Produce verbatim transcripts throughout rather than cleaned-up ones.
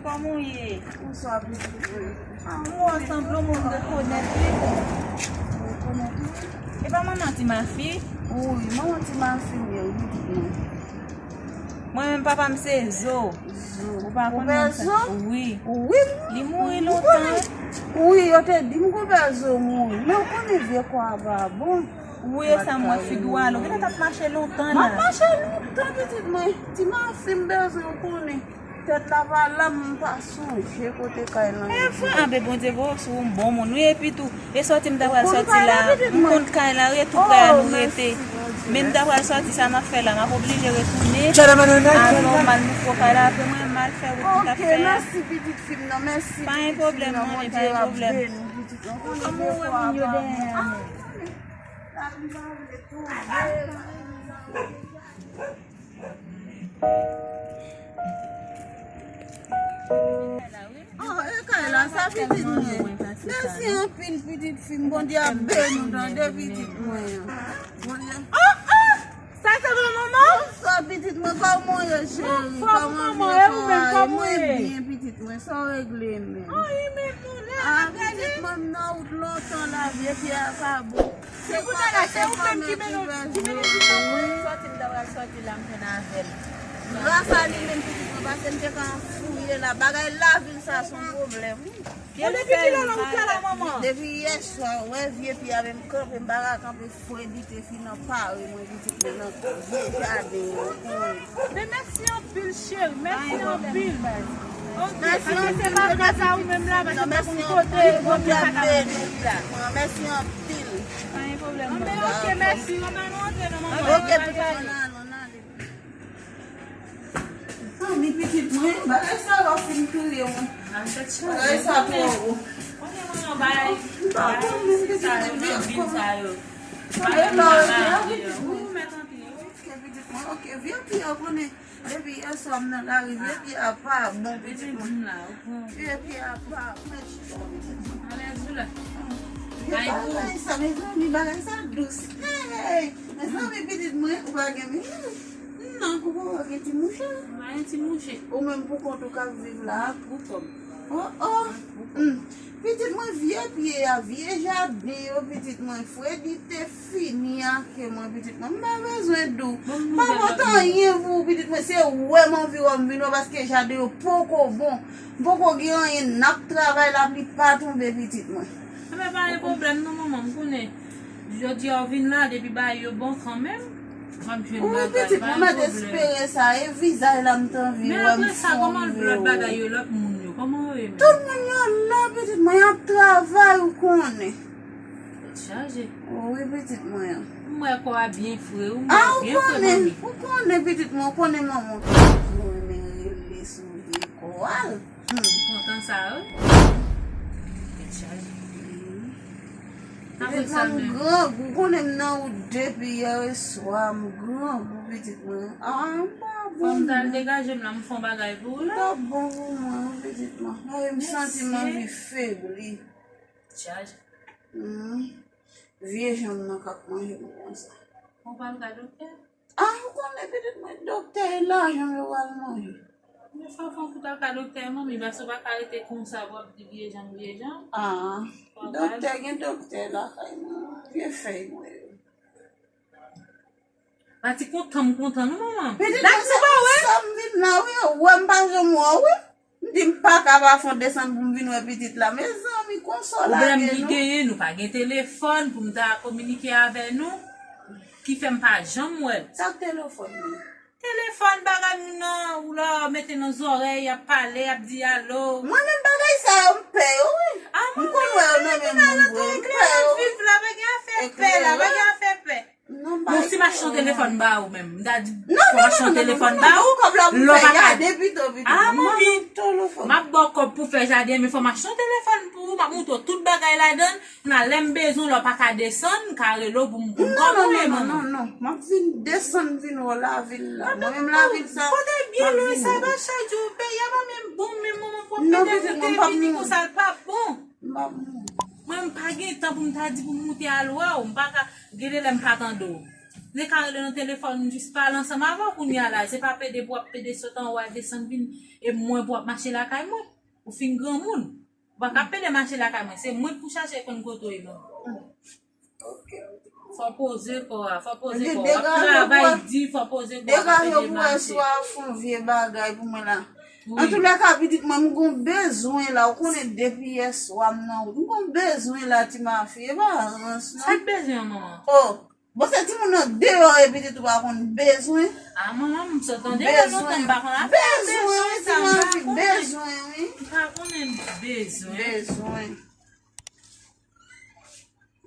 Kòman w ye? Bonswa, pitit mwen. Ah, ou sanble yon moun m rekonèt, wi. Rekonèt, wi. E pa manman Ti Mafi? Wi, manman Ti Mafi m ye, wi, pitit mwen. Mwen menm, papa m se Zo. Zo. Ou pa konn moun sa? Zo? Wi. Wi. Li mouri lontan. Wi, yo te di m konpè Zo mouri. Men ou konnen vye kò a pa bon. Wi, e sa m wè, figi w alo. Genlè t ap mache lontan la. M ap mache lontan, pitit mwen. Ti Mafi m bezwen, ou konnen. Tèt la pa la, m pa sonje kote kay lan ye. E vre, anben Bondye voye w sou yon bon moun. Wi, epi tou, e sòti m ta pral sòti la, m konn kay la, wi, e tou kay la nou rete. Men m ta pral sòti, sa m ap fè la, m ap oblije retounen. Alò, m al louvri kay la, apre mwen, m al fè wout m t ap fè a. Ok, mèsi, pitit fi m nan, mèsi. Pa gen pwoblèm, non, men pa gen pwoblèm. Kòman w wè moun yo dèyè a menm? Oh, e kay la, sa pitit mwen. Mèsi anpil, pitit fi m. Bondye ap beni w, tande, pitit mwen. Bondye. Oh, oh! Sa se bon, manman? Bonswa, pitit mwen. Kòman w ye, cheri? Kòman vye kò a ye? Mwen byen, pitit mwen. Sa w regle menm? Ah, pitit mwen, m nan wout lontan la, vye pye a pa bon. Se pou sa la, se ou menm ki mennen, ki mennen pitit mwen sòti, m ta pral sòti la, m jwenn avè l. Gras a li menm, pitit mwen, paske m te ka fouye la. Bagay lavil sa se yon pwoblèm, wi. Bon, depi kilè la ou t la, manman? Depi yè swa, wè vye pye a menm kanpe, m pa ka kanpe, fredite fin anpare mwen, pitit mwen, nan vye jaden an. Men mèsi anpil, cheri, mèsi anpil. Ok, paske se pa gras a ou menm la, paske m pa konn kote, Bondye pa ka mande la. Mèsi anpil. Pa gen pwoblèm, manman. Ok, mèsi, manman, nou antre non, manman. Ok, pitit mwen, nan, nan, nan, ale. Zanmi pitit mwen, bagay sa yo fin touye mwen. Bagay sa twò gwo. Kote mwen yo bay? M pa konn menm pitit mwen, vye kòm. Bagay la, vye pitit mwen. Ok, pitit mwen, ok, vye pye a konnen. Depi yè swa m nan lari, vye pye a pa bon, pitit mwen. Vye pye a pa bon. Vye bagay sa, mezanmi, bagay sa dous. Hey! Mezanmi, pitit mwen, ou pa gen menm. Non, ou pa gen ti mouche. Ou pa gen ti mouche. Ou menm pou kont ou k ap viv la. Pou kòm. Oh, oh. Hmm. Pitit mwen, vye pye a, vye jaden yo, pitit mwen, fredite fini ake mwen, pitit mwen. M pa bezwen di w. M pa pot anyen pou ou, pitit mwen. Se wè m anvi wè m vin wè, paske jaden yo poko bon. M poko gen anyen, n ap travay, lapli pa tonbe, pitit mwen. Enben, pa gen pwoblèm non, manman, m konnen. Jodi a w vin la, depi bagay yo bon kanmenm, w ap jwenn bagay, pa gen pwoblèm. Wi, pitit, mwen mèt espere sa, e vizaj la m t anvi wè, m sonje w. Men apre sa, kòman lòt bagay yo, lòt moun yo, kòman yo ye menm? Tout moun yo la, pitit mwen, y ap travay, ou konnen. Tèt chaje. Wi, pitit mwen. M wè kò a byen fre, wi, m wè byen fre, manmi. Ou konnen, pitit mwen, ou konnen manman toujou renmen rele sou vye kò a. Hmm. Kontan sa, wi. Tèt chaje. Pitit mwen, m grangou, konnen m nan wout depi yè swa, m grangou, pitit mwen. Ah, m pa bon. Fò m t al degaje m la, m fè yon bagay pou ou la. M pa bon pou mwen, pitit mwen. Ay, m santi m anvi febli. Tèt chaje. Hmm. Vye janm nan k ap manje m konsa. Ou pa al ka doktè? Ah, ou konnen pitit mwen, doktè e lajan yo al manje. Men fò, fò w fout al ka doktè, manmi, paske w pa ka rete konsa pou w ap di vye janm, vye janm. Ah, doktè, gen doktè lakay mwen, vye fèy mwen yo. Pati kontan, m kontan, non, manman. Pitit mwen, se pou sa m vin la, wi, ou wè m pa janm wè w, wi. M di m pa ka pa fè yon desann pou m vin wè pitit la. Mezanmi, konsa w lage nou. Pwoblèm ki genyen, nou pa gen telefòn pou m ta kominike avè nou, ki fè m pa janm wè l. Sa k telefòn li? Telefòn, bagay moun nan, ou la mete nan zòrèy, y ap pale, y ap di alo. Mwen menm bagay sa yo, m pè yo, wi. M konn wè yo nan men moun vre, m pè yo, wi. Viv la, pa gen afè pè la, pa gen afè pè. Bon, si m achte yon telefòn ba ou menm, m ta di fò m achte yon telefòn ba ou, lè w pa ka. Ah, manmi, m ap ba w kòb pou fè jaden, men fò m achte yon telefòn pou ou, m ap montre w tout bagay ladan l. Kounye a, lè m bezwen w, lè w pa ka desann, m ka rele w pou m, pou m kòb ou ye, manman. Non, non, non, non, non. M ap vin desann, vin wè lavil la. Mwen menm lavil sa, kote byen lwen sa, pa chak jou peyi a pa menm bon, menm manman pwòp peyi a, nou te vini konsa, l pa bon. M ap mouri. Mwen, m pa gen tan pou m ta di pou m moute al wè w. M pa ka, gen de lè m pa tande w. Li ka rele nan telefòn, m jis pale ansanm avè w kounye a la. Se pa pede pou w ap pede sot anwo al desann vin, e mwen pou w ap mache lakay mwen. Ou fin granmoun. Ou pa ka pede mache lakay mwen. Se mwen k pou chache konn kote w ye, manman. Fò poze kò a, fò poze kò a. W ap travay di, fò poze kò a, pa pede mache. Degaje w pou wè si w a fè yon vye bagay pou mwen la. Antoulèka, pitit mwen, m gon bezwen la. Ou konnen depi yèswa m nan wout. M gon bezwen la, ti mafi. E pa rans, non. Sa k bezwen an, manman? Oh, bon, se timoun nan deyò e pitit ou pa konn bezwen. Ah, manman, m sot nan deyò lontan, m pa konn afè bezwen, wi, ti mafi, bezwen, wi. M pa konnen bezwen. Bezwen.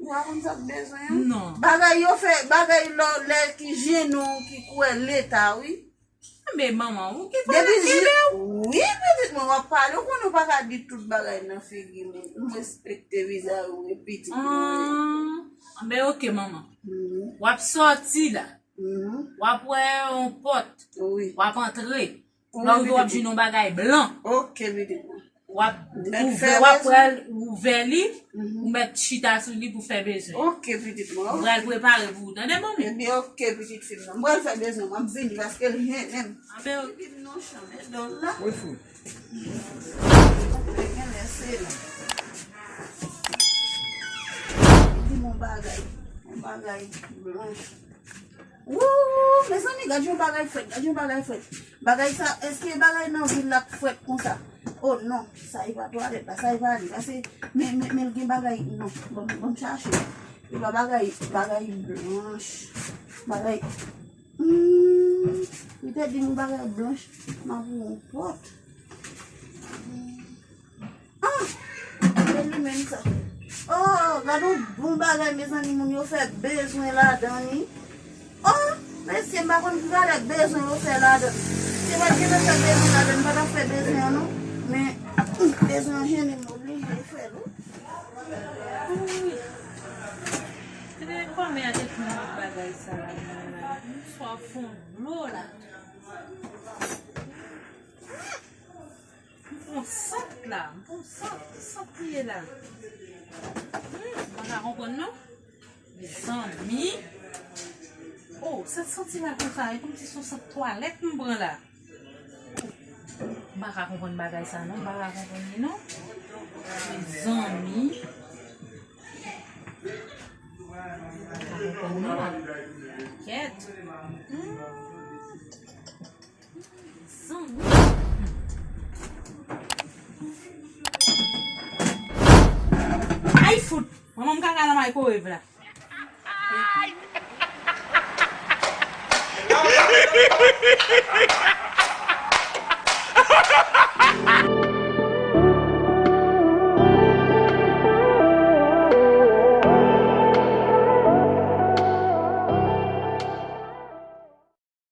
Ou pa konn sa k bezwen an? Non. Bagay yo fè, bagay lò, lè ki jennen w ki kwè leta, wi. Men manman, ou ki fè kenbe w. Wi, pitit mwen, w ap pale, ou konnen w pa ka di tout bagay nan figi m. M respekte vizaj ou, e pitit mwen. Ah, men oke, manman. W ap sòti la. W ap wè yon pòt. Wi. W ap antre. Lè w rive, w ap jwenn yon bagay blan. Oke, pitit mwen. W ap ouvè, w ap pral ouvè li, ou mèt chita sou li pou fè bezwen. Oke, pitit mwen. M pral prepare pou ou, tande, manmi? Ebyen, oke, pitit fi m nan. M pral fè bezwen, m ap vini, paske l jennen m. Anben, oke. Pitit non, chanmen dòl la. Wi, fou. Genlè se la. Di m yon bagay, yon bagay blanch. Wou, mezanmi, gad yon bagay frèt, gad yon bagay frèt. Bagay sa, èske bagay nan vil la k frèt konsa? Oh non, sa e pa twalèt la, sa e pa li. Pase, men, men, men l gen bagay, non, ban m, ban m chache. E pa bagay, bagay blanch. Bagay, hmm, li te di m bagay blanch, m ap yon pòt. Ah! Se li menm sa. Oh, gad yon bon bagay, mezanmi, moun yo fè bezwen ladan li. Oh, mesye, m pa konn ki kalè bezwen yo fè ladan. Si pa t gentan fè bezwen ladan, m pa t ap fè bezwen an, non. Men, hmm, bezwen an jennen m, oblije fè l, wi. Wi. Se te kòmè a te fin met bagay sa ladan la. M swaf yon dlo la. M pran sant la, m pran sant, ki sant li ye la? Hmm, m pa ka konprann non. Mezanmi. Oh, sa santi la konsa, e kòmsi se yon sant twalèt m pran la. M pa ka konprann bagay sa non, m pa ka konprann li non. Mezanmi. M pa ka konprann non. Kèt. Hmm. Zanmi. Ay, fout! Manman m kaka nan microwave la.